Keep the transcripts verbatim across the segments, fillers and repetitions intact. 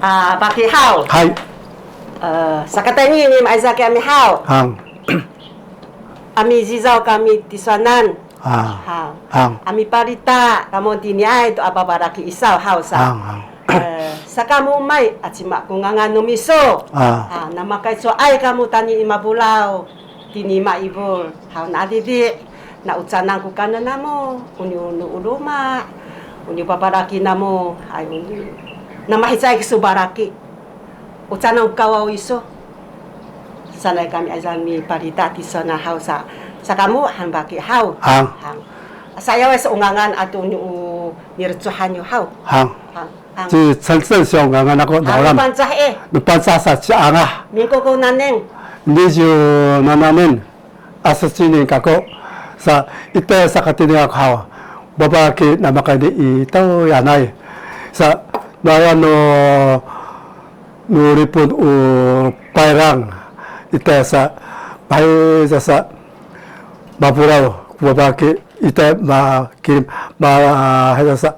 A, paki haw. Hay. E, sakatayni ni maayza kami haw. Hang. A mizizaw kami tisowanan. Ah. Haw. Hang. A mipalita kamo tiniay to a babalaki isaw haw sa. Hang, hang. E, sakamu may a cima ku ngangan no miso. Ah. A, namakay cowaay kamo tani i mapulaw. Tini maibul, haw naadidi, na u canang ku kanen namo, uni unu u luma, uni babalaki namo, ay uni. Namahicay kisu balaki. U canang ku kawaw iso. Sanay kami ayza mipalita tisowanan haw sa. Sakamu han paki haw. Hang. Hang. Sayaway sa u ngangan ato uni u milecuhan yu haw. Hang. Hang. Ci Chen Zhengxiu ngangan aku. Naholam. Pangcah e. Pangcah sa ci Angah. Mingkuku naneng. Ni ju nananeng. Asecinin kaku. Sa ita sakatini aku haw. Babalaki namakay ni i taw yanay. Sa naya no no Ripun u payrang. Ita sa pay sa sa mapulaw. Babalaki ita ma kim ma sa.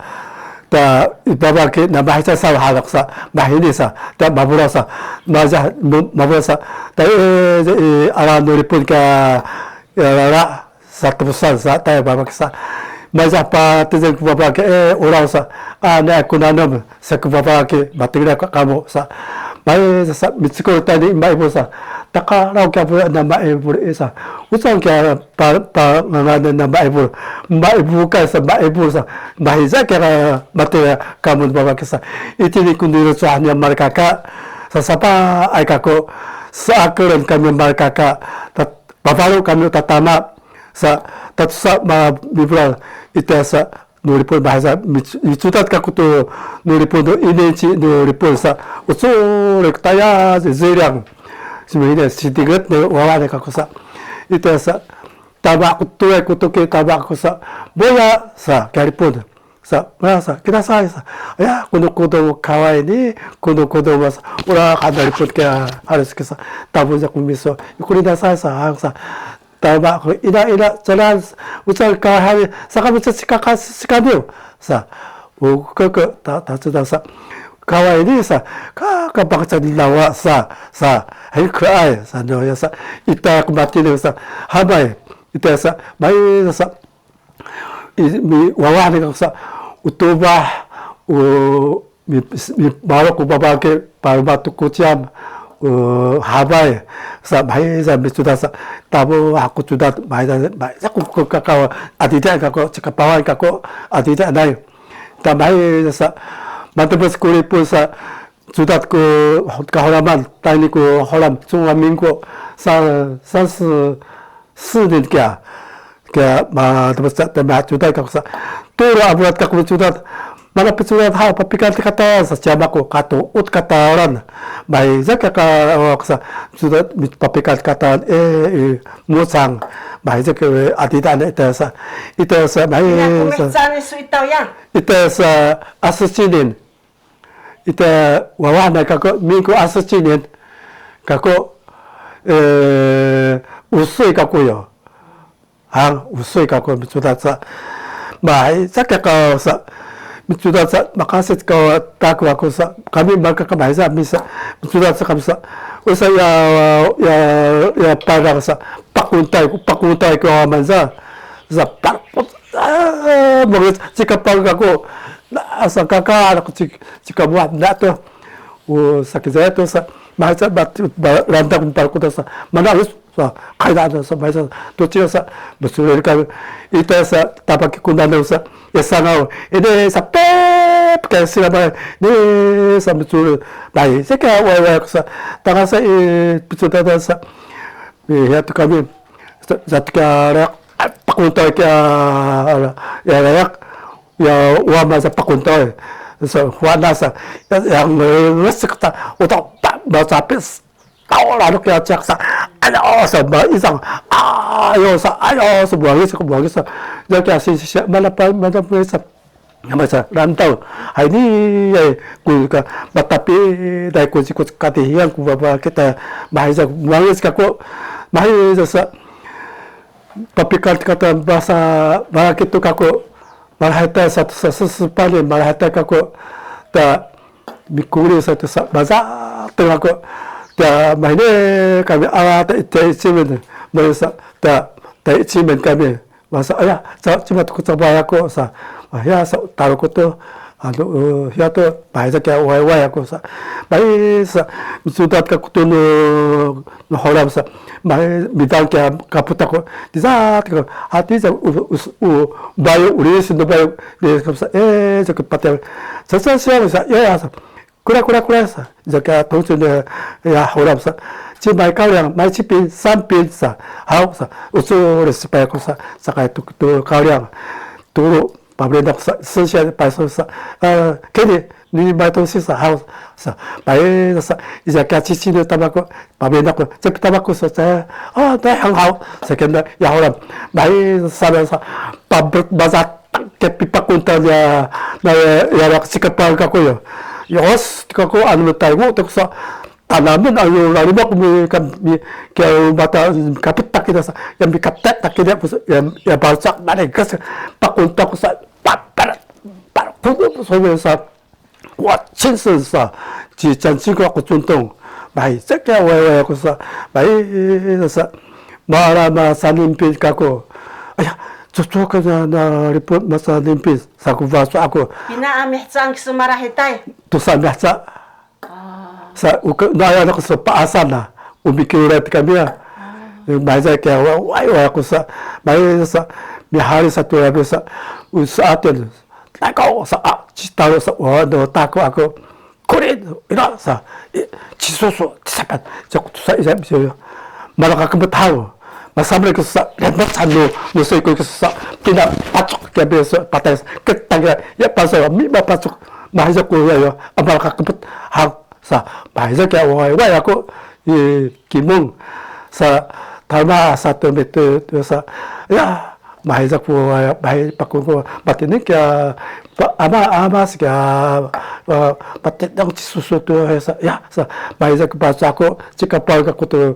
Ta i babalaki namahica sa halak sa, mahini sa, ta mapulaw sa, maja mapulaw sa, ta i, i ala no Ripun ka, ya, la, la, sa tepusan sa, ta i babalaki sa, maja patizeng ku babalaki, e, ulaw sa, a, na ku nanem sa ku babalaki, matingla ka kamu sa, mai sa, sa, micikul tani maibul sa, takalaw ka bu na maibul i sa, ucang ka pa, pangangan na maibul. Maibul ka sa, maibul sa. Mahiza kira mati kamu babalaki sa. Itini ku nilecuhan ya malakaka. Sa sapaay kaku. Saakelen kami malakaka. Tat-, babalu kami tatama. Sa tatusa ma mibulal. Ita sa no Ripun bahasa mic-, micudat kaku tu no Ripun tu ini ci no Ripun sa ucu rek taya ziliang. Sumina sitinget ne wawa ne kaku sa. Ita sa tama ku tuwe ku tuki tama ku sa. Boya sa kiya Ripun. Sa, boya sa, kinasay sa. Aya, kuno kudo kaway ni, kuno kudo mas. Ura kada Ripun kiya harus kisa. Tabu sa ku miso. Kuninasay sa, hang sa. Tama ko, ina, ina, canan, ucang ka hari, saka ucang sikaka, sikaniw, sa, u, ke, ke, ta, ta, ta, sa, kaway ni, sa, ka, ka, bangsa ni lawa, sa, sa, 很可爱, sa, no, ya, sa, ita, kumati ni, sa, hamay, ita, sa, may, sa, i, mi, wawa ni, sa, utubah, u, mi, mi, malo ku babalaki, palma tu kuciam, u, habay, sa, mahi, sa, micudat, sa, tamu, aku cudat, mahi, sa, mahi, sa, ku, ku, kakaw, adida, kako, cikapawan, kako, adida, nay. Ta, mahi, sa, matebes ku Ripun, sa, cudat ku, kaholaman, tayni ku holam, 中华民国, sa, sa, si, 四年 kiya, kiya, ma, tama sa, tama cudat kaku sa. Turu a bulat kaku cudat. Mana picudat ha, papikan katan, sa cama ku katu, ut katalan. Bay, sa kaka, o, sa, cudat, mi, papikan katan, e, e, mucang. Bay, sa ke, ati tane, ita sa, ita sa, bay, sa. Ita sa, asesinin. Ita wawa na kako, mingko asecinin kako, e, usoy kako yo. Hang, usoy kako micudat sa. Mahi, sa kako sa, micudat sa, makasi kako tako ako sa, kami maka kamay sa, misa, micudat sa kami sa. Usa ya, ya, ya, padang sa, pakuntay, pakuntay ko aman sa. Sa, pakuntay. A, mangis, cikapawan kako, na, asa kaka, aku cik, cikamuat, na to. O, sakit saya to sa, mahal sa, bat, ba, lantak, mipal kuta sa, mana harus, sa, kaya ada sa, mahal sa, to cil sa, besulin ka, ita sa, tapaki kundan sa, ya sangaw, ini sa, pep, kaya sila ba, ni sa, besulin, baik, saya kaya, wai, wai, sa, tangan sa, i, besulin sa, i, ya, to kami, sa, sa, kaya, pakunta, kaya, ya, ya, ya, wama sa pakuntoy. Sa, wana sa, ya, ya, ngeles kata, utak, pa, ba, sapis, tau la, nuk ya, cak sa, ayo, sa, ba, isang, ayo, sa, ayo, sa, buangis, buangis, sa, ya, kaya, si, si, si, mana pa, mana pa, sa, nama sa, rantau, hai ni, ya, ku, ka, matapi, dai, ku, si, ku, kati, yang, ku, ba, ba, kita, bahasa, buangis, kako, bahasa, sa, papikat kata bahasa, bahasa kitu, kako, Malaheta sa, sa, sa, sapalin, malaheta kako, ta, Mikuli sa tu sa, maza tengah ko, ta mahine kami ala ta ita icimen, main sa, ta, ta icimen kami. Masa, aya, sa, cima tu kucang bayar ko sa, ah, ya, sa, taruh ko tu, anu, eh, ya tu, bayar sa kaya wai-wai aku sa, bayar sa, sudah ka kutu no, no holam sa, bayar bidang kaya kaput aku, di sa, hati sa, u, u, u, bayar uli, sindu bayar, di sa, eh, sa, kepatel, sa, sa, siang sa, ya, ya, sa. Kura, kura, kura sa. Jaka tongcun ya, ya holam sa. Ci mai 高粱, mai 七瓶, 三瓶 sa. Haw sa. Usu resipay ko sa. Sakay tu, tu 高粱. Tulu, pabrenak sa. Sensya pay so sa. Eh, kini, ni mai tongsi sa. Haw sa. Pai sa. Ija kya cici no tabako. Pabrenak ko. Cepi tabako sa. Sa. Ah, dai hang haw. Sa kenda, ya holam. Mai sa, sa. Pabret bazat. Ke pipakuntan ya, na ya, ya, ya, sikapal kako ya. Yos, kako anu tayo, tak sa, tanamen ayo, lalu mak mi, kam, mi, ke mata, kapit tak kita sa, yang mi katet tak kita, ya, ya, balsak, mana gas, pakuntak sa, papar, par, kudu, so, sa, 我亲身 sa, ci cancing ko aku cuntung. Bai, sa kaya wai-wai aku sa, bai, sa, mala, mala sanimpin kako. Aya, cocok ka na, na riput masanimpin, sa ku basu aku. Pina a mihcang kisu marahitay. Tu sa mihca. Ah. Sa, uka, na, ya, aku sa paasan na. Umikiulat kami ya. Ah. Bai, sa kaya wai-wai aku sa. Bai, sa, mihari sa tu ya sa. Usa atin. Tako sa, a, ci talo sa, wa, no, tako ako. Kuri, ina sa, i, ci susu, ci sapat, ci aku tu sa, i, sa, i, sa, malaka kempet hau. Masamre ke sa, lebat sa, no, no, sa, iko ke sa, pina pacuk, ke be sa, patay sa, ketang ya, ya, pa sa, mi ma pacuk, mahiza ku ya, ya, a malaka kempet hau sa, mahiza ke, wai, wai, ako, i, kimung sa, tama sa, tu, mi, tu, tu, sa, ya, Mahiza ku, mahi pakungku, matini kya, pa, ama, ama, si kya, eh, patedang ci susu tu, eh, sa, ya, sa, mahiza ku pasu aku, ci kapal ka kutu,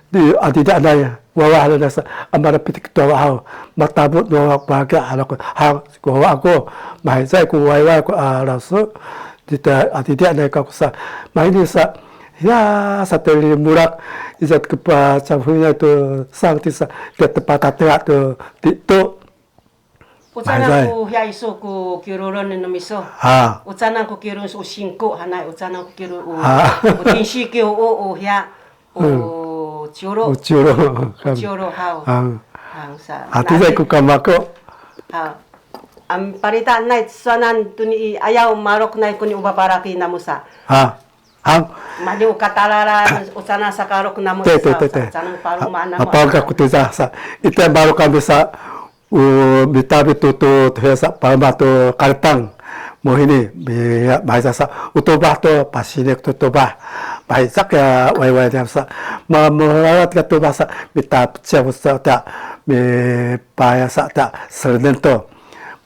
di, adida anay, wawa hala sa, amara pitik tu wawa hau, matabut no wawa pake, hala ku, hau, ku wawa aku, mahiza ku wawa ku, ah, lasu, di ta, adida anay ka ku sa, mahini sa, Ya, sa teli mulak, izat kepa campurnya tu, sang ti sa, dia tepat tengah tu, ti tu. Ucanan ku hiya isu ku kirurun ni numiso. Ha. Ucanan ku kirurun su singko hanay, ucanan ku kirurun u. Ha. U tinsi ki u, u hiya, u ciuro. U ciuro. U ciuro haw. Hang. Hang sa. Hati sa ku kamako. Ha. Am parita nay sanan tuni i ayaw marok nay kuni u babaraki namu sa. Ha. Hang. Mani u katalaran, ucanan sakarok namu te, te, sa, te, te. Ucanan paruma namu. Mapal ka kuti sa, sa. Ite baru kami sa, u, mitabi tu, tu, tu, sa, paruma tu karitang. Mohini, mi, mahisa sa, utubah tu, pasinik tu tubah. Mahisa kya, wai, wai, sa. Ma, melarat ka tubah sa, mita, cia, sa, ta, mi, paya sa, ta, serenen tu.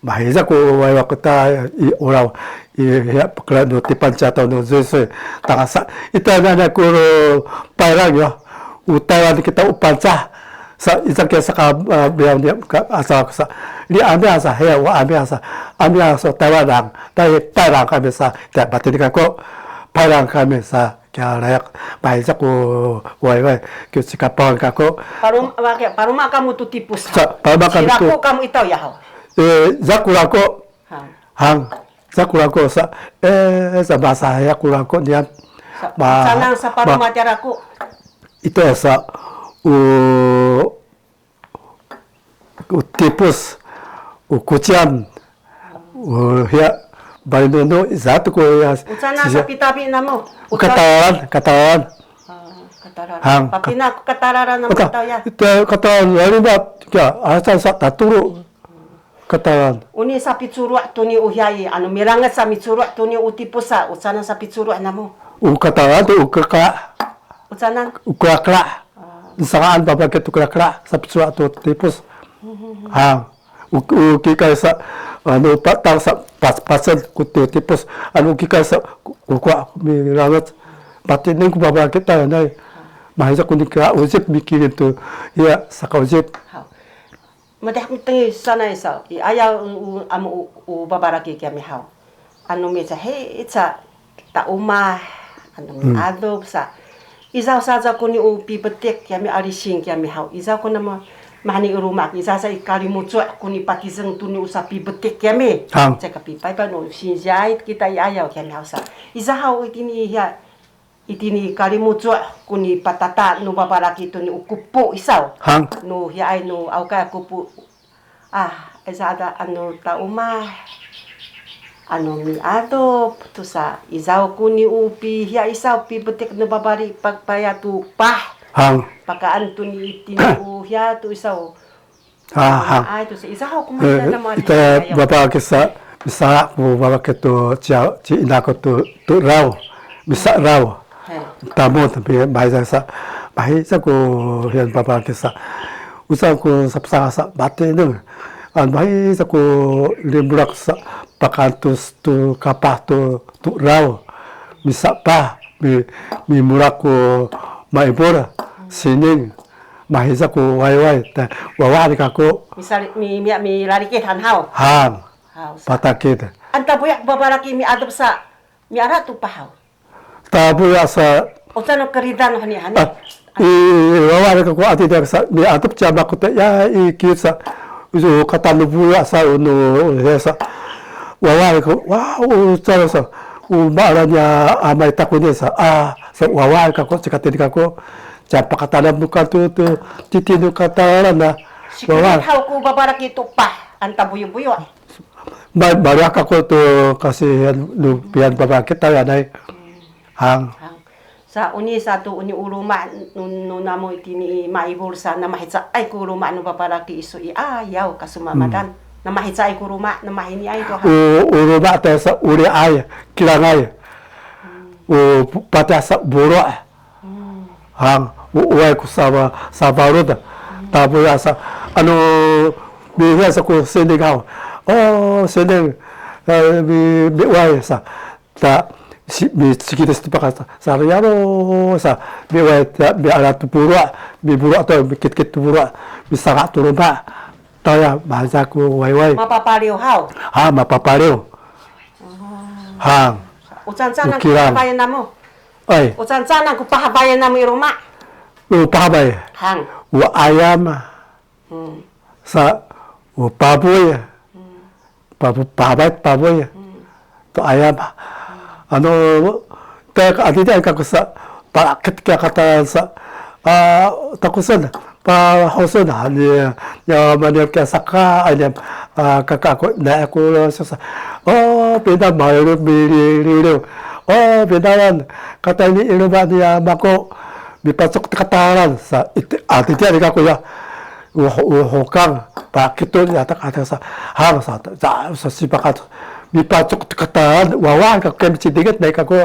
Mahiza ku waywa kita i ulaw i hiya pakala no tipan cataw no zuysuy tangasa ita nana ku payrang yo u Taywan kita u Pangcah sa ita kaya saka biyaw ni asa sa li ami asa heya wa ami asa ami asa Taywan ang tayi payrang kami sa kaya batin kako payrang kami sa Kya layak, mahiza ku, way, way, kyu ci Kapang kako. Parum, wake, paruma kamu tu tipus. Sa, paruma kamu tu. Ci Lako kamu itaw ya haw. Eh, za ku Lako. Hang. Hang. Za ku Lako sa, eh, sa bahasa ya ku Lako nian. Sa, ma, canang sa paruma ma, tiara ku. Ito sa, u, U tipus, u kucian, u hiya, balinunu, izatu ku ya. Ucana sa pitapi namu. U katalan, katalan. Ah, katalan. Hang. Papina ku katalan namu taw ya. Ita katalan, lalu ba, ya, asa sa taturu. Katalan. Uni sa picuru' tuni u hiya i, anu milanget sa micuru' tuni u tipus sa, ucana sa picuru' namu. U katalan tu u kaka. Ucana. U kaka. Sangaan baba kitu kela-kela, sapicu a tu tipus. Ha, u, u kikay sa, anu, patang sa, pas, pasen ku tu tipus, anu, kikay sa, ku, ku, kua, milanget. Patinin ku baba kita, nay. Mahiza ku nika ujip mikirin tu, iya, saka ujip. Haw. Madah ku tengi sanay sa, i ayaw u, u, amu u, u babaraki kami haw. Anu mica, he, ica, taumah, anu miadup sa. Izaw sa za kuni u pibetik kiyami, alising kiyami haw. Izaw ku nama mahani i luma', izaw sa i kalimucu' kuni patizeng tuni u sa pibetik kiyami. Hang. Caka pipaypa nu sinziyay kita i ayaw kiyami haw sa. Izaw haw itini hiya, itini kalimucu' kuni patata nu babalaki tuni u kupu izaw. Hang. Nu hiya ay nu awkay kupu. Ah, iza ada anu taumah, anu miadup, tusa, izaw kuni u pihiya izaw pibetik nu babali pa-, paya tu pah. Hang. Pakaan tuni itini u hiya tu izaw. Ah, hang. Ay, tusa, izaw ku masa nama ita ayaw. Baba kisa, misa ku baba kitu, cia, ci ina ku tu, tu raw, misa raw. He. Tamu tapi, mahiza sa, mahiza ku hiyan baba kisa. Usa ku sapsanga sa mati neng. An mahiza ku limulak sa pakantus tu kapah tu, tu raw. Misa pa, mi, mimulak ku maibul, sining. Mahiza ku wayway, ta, wawa ni kaku. Misali, mi, mi, milalikit han haw. Han. Haw, sa. Patakit. Anta buyak babalaki miadup sa, miala tu pahaw. Tabuya sa. O cano keridan hani, hani. Ah, i, wawa ni kaku ati dia sa, miadup cama ku te, ya, i, kit sa. Uju kata nu buya sa, unu, he sa. Wawa ni kaku, wa, u, cano sa. U, maalanya, amay takuni sa. Ah, sa, wawa ni kaku, cikatini kaku. Ca pakatanam nu katu tu, titi nu katalan na. Wawa. Sikili haw ku babalaki tu pah, anta buyu-buyu. Ma-, maliak aku tu kasihan nu pian baba kita ya, nay. Hang. Hang. Sa uni satu uni u luma' nu, nu namu itini i maibul sa namahicaay ku luma' nu babalaki isu i ayaw kasumamadan. Hmm. Namahicaay ku luma', namahini ay tu ha. U, u luma' te sa uli ay, kilang ay. Hmm. U patah sa bulu'. Hmm. Hang, u, uway ku saba, sabalud. Hmm. Tabuya sa, anu, mihiya sa ku sining haw. O, sining, eh, mi, miway sa. Ta, si, mi, sikit sa tipaka sa, sa, yaro, sa, miway, ta, miala tu bulu', mibulu' to, mikitkit tu bulu', misanga tu luma'. Taya, mahiza ku wayway. Mapapaliw haw? Ha, mapapaliw. Oh. Hang. Ucancanan ku pahabayan namu. Ay. Ucancanan ku pahabayan namu i luma'. U pahabay. Hang. U ayam. Hmm. Sa, u pabuy. Hmm. Pabu-, pahabay, pabuy. Hmm. To ayam. Anu, te ka adidi ay kaku sa, palakit kiya kata sa, ah, takusan, pahusan, ah, ni, ya, mani kiya saka, ay, ni, ah, kaka aku, na aku, sa, sa, oh, pinda malu, mi, li, li, li. Oh, pindalan, kata ini ilmu ba ni, ah, mako, mipacuk katalan, sa, iti, adidi ay kaku ya. Uhu-, uhukang, pakitu, ya, tak, ada sa, hang, sa, sa, sa, sipakat, mipacuk katalan, wawa, ka, kem, cidinget, naik aku,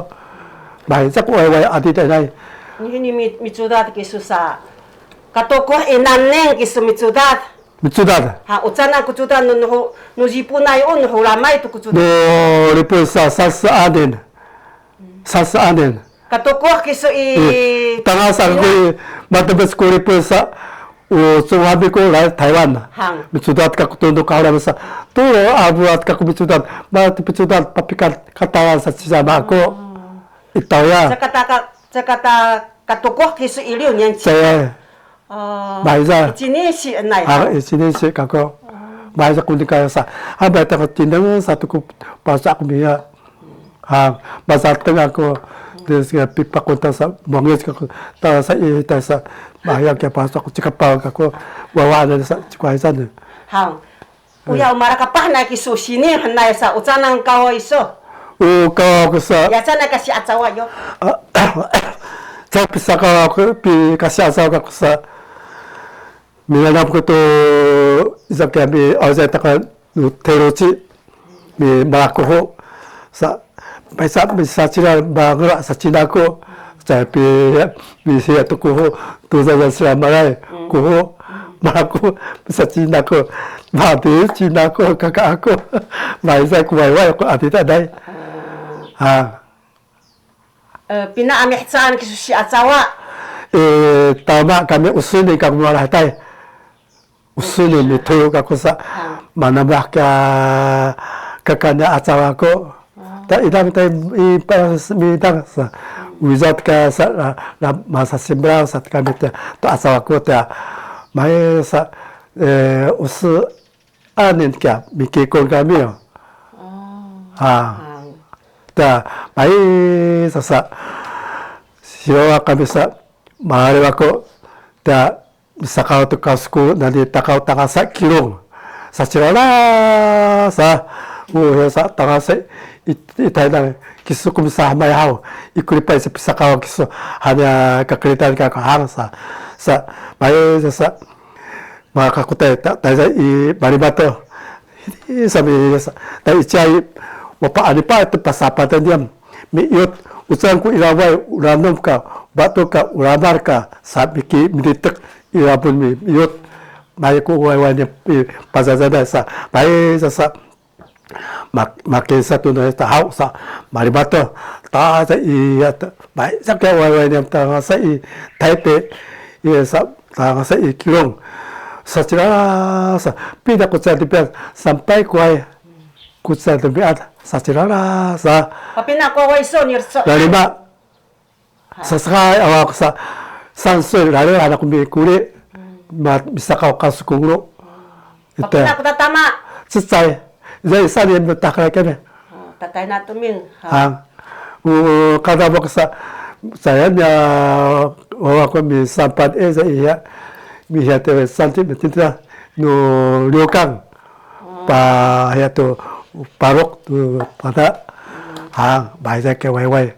main, sa, ku, wai, wai, adi, dai, nai. Ini mi, micudat, kisu, sa, katukuh, inaneng, kisu, micudat. Micudat. Ha, ucanan, ku, cudat, nu, nu, nu, zipu, nai, un, nu, hulamay, tu, ku, cudat. No, lipu, sa, sa, sa, aden. Sa, sa, aden. Katukuh kisu i, i, tanga sa ina. Ku, matebes ku lipu sa, u, suami ku lai Taiwan. Hang. Micudat kaku tundu kaula sa. Tu, abuat kaku micudat. Ma, tu micudat, papikan, katalan sa, cisama aku. Oh. Itaw ya. Cakata ka, cakata katukuh kisu iliw niyan ci. Saya. Oh. Mahiza. Icini si enay. Ah, icini si kako. Oh. Mahiza kuning kaya sa. Ah, bata ko tineng satu ku pasa ku miya. Ah, basa tengah ko. Dia sa pipa konta sa, mangis kako. Ta sa i, ta sa. Mahiza kaya pasa ku cikapal kako. Wawa ada sa, cikapal sa. Hang. Uya, u malakapah na kisu sini, hanay sa, ucanan kaw isu. U kaw ku sa. Ya, canay kasi acawa yo. Sa pisa kaw ku, pi kasi acawa kaku sa. Minanam ku tu, isa kami, awsa taka, teruci, mi malakuhu. Sa, Paysa, misacila mangela sa cinaku. Capi, misiya tu kuhu, tuza sa sila malay, kuhu, maku, misacinaku. Mati, cinaku, kaka aku. Maisa ku wayway aku ati taday. Ha. E, pina a mihecaan kisu si acawa? E, tama kami usun ni kamu malah tay. Usun ni mitu kaku sa, manambah ka kakana acawa ko. Ta idang ta i, i, pa, midang sa. Wizaw ka sa, la, la, masasimbraw sa kami ta, to asawa ko ta. May sa, eh, usu anin ka, mikikon kami, oh. Oh. Ha. Ang. Ta, may sa, sa, siwa kami sa, maliw ako, ta, misakaw to kasuku nani takaw tangasa kilong. Sa cilala sa, u, sa tangasa i, i Taynan kisu ku misahamay haw. I kulipay sa pisakaw kisu hanya kakalitan ka kahang sa. Sa, may sa, sa, makakutay ta, tayza i Malimato. Sami sa, ta i ciyay, wapaani pa tu pasapatan diyam. Miyut, ucang ku ilaway, ulanom ka, batu ka, ulamar ka, sa miki, militek, ilabun mi, miyut. May ku wayway ni, i, pazazanay sa, may sa, sa, mak-, makin sa tu na tahaw sa, Malimato, ta sa i, ya, ta, may sa ka wayway ni, ta sa i, Taipei, i, sa, ta sa i, kilong, sa cilala, sa, pina ku sa di pian, sampay ku ay, Kuca demiad, sacilala sa. Papina ko waiso ni rso. Lalima. Sasakay awa sa, sansoy lali anak mi kuli. Ma, misakaw ka sukunglo. Ita. Papina ko tatama. Cecay. Zay sa ni mutakalay kami. Tatay na tumin. Ha. U, kada mo kasa, saya nya, wawa ko mi sampan e sa iya. Mi iya te santi mi tinta no liokang. Pa, ya tu, parok tu, pada. Ha, baca ke wai-wai.